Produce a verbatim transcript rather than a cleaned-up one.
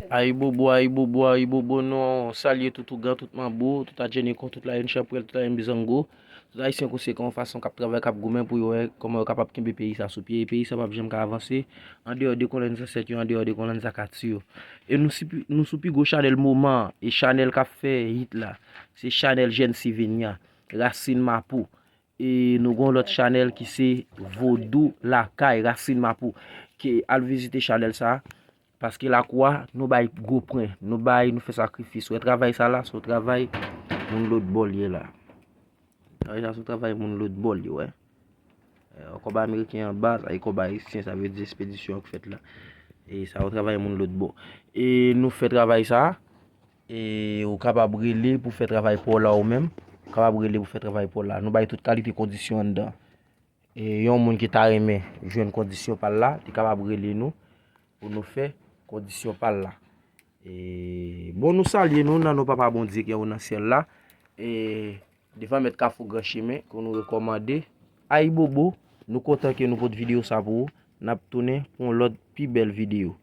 Ayibobo, ayibobo, ayibobo, nou salye tout ougan, tout manbo, tout adjenikon, tout layon chanpwèl, tout layon bizango, tout ayisyen konsekan yon fason k ap travay, k ap goumen pou yo wè kòman yo kapab kenbe peyi sa sou pye. E peyi sa p ap janm ka avanse andeyò de kolòn zansèt yo, andeyò de kolòn zakati yo. E nou, si, nou sou pi gwo chanèl moman an, e chanèl k ap fè hit la, se chanèl Jèn Sivenya, Rasin Mapou. E nou gen yon lòt chanèl ki se Vodou Lakay, Rasin Mapou. Ke al vizite chanèl sa, paske lakou a, nou bay gwo pwen, nou bay, nou fè sakrifis. Wè travay sa la, se yon travay moun lòt bò l ye la. Travay sa se yon travay moun lòt bò l ye, wè. Eh, kòb ameriken anba, sa e kòb ayisyen, sa vle di espedisyon an k fèt la. E sa yon travay moun lòt bò. E nou fè travay sa, e ou kapab rele pou fè travay pa w la ou menm. Ou kapab rele pou fè travay pa w la. Nou bay tout kalite kondisyon anndan. E yon moun ki ta renmen jwenn kondisyon pa l la, li kapab rele nou pou nou fè kondisyon pa l la. E, bon, nou salye nou nan non Papa Bondye ki anwo nan syèl la. E, devan mèt Kafou Gran Chemen, ke nou rekòmande. Ayibobo, nou kontan ke nou pote videyo sa pou ou. N ap tounen pou yon lòt pi bèl videyo.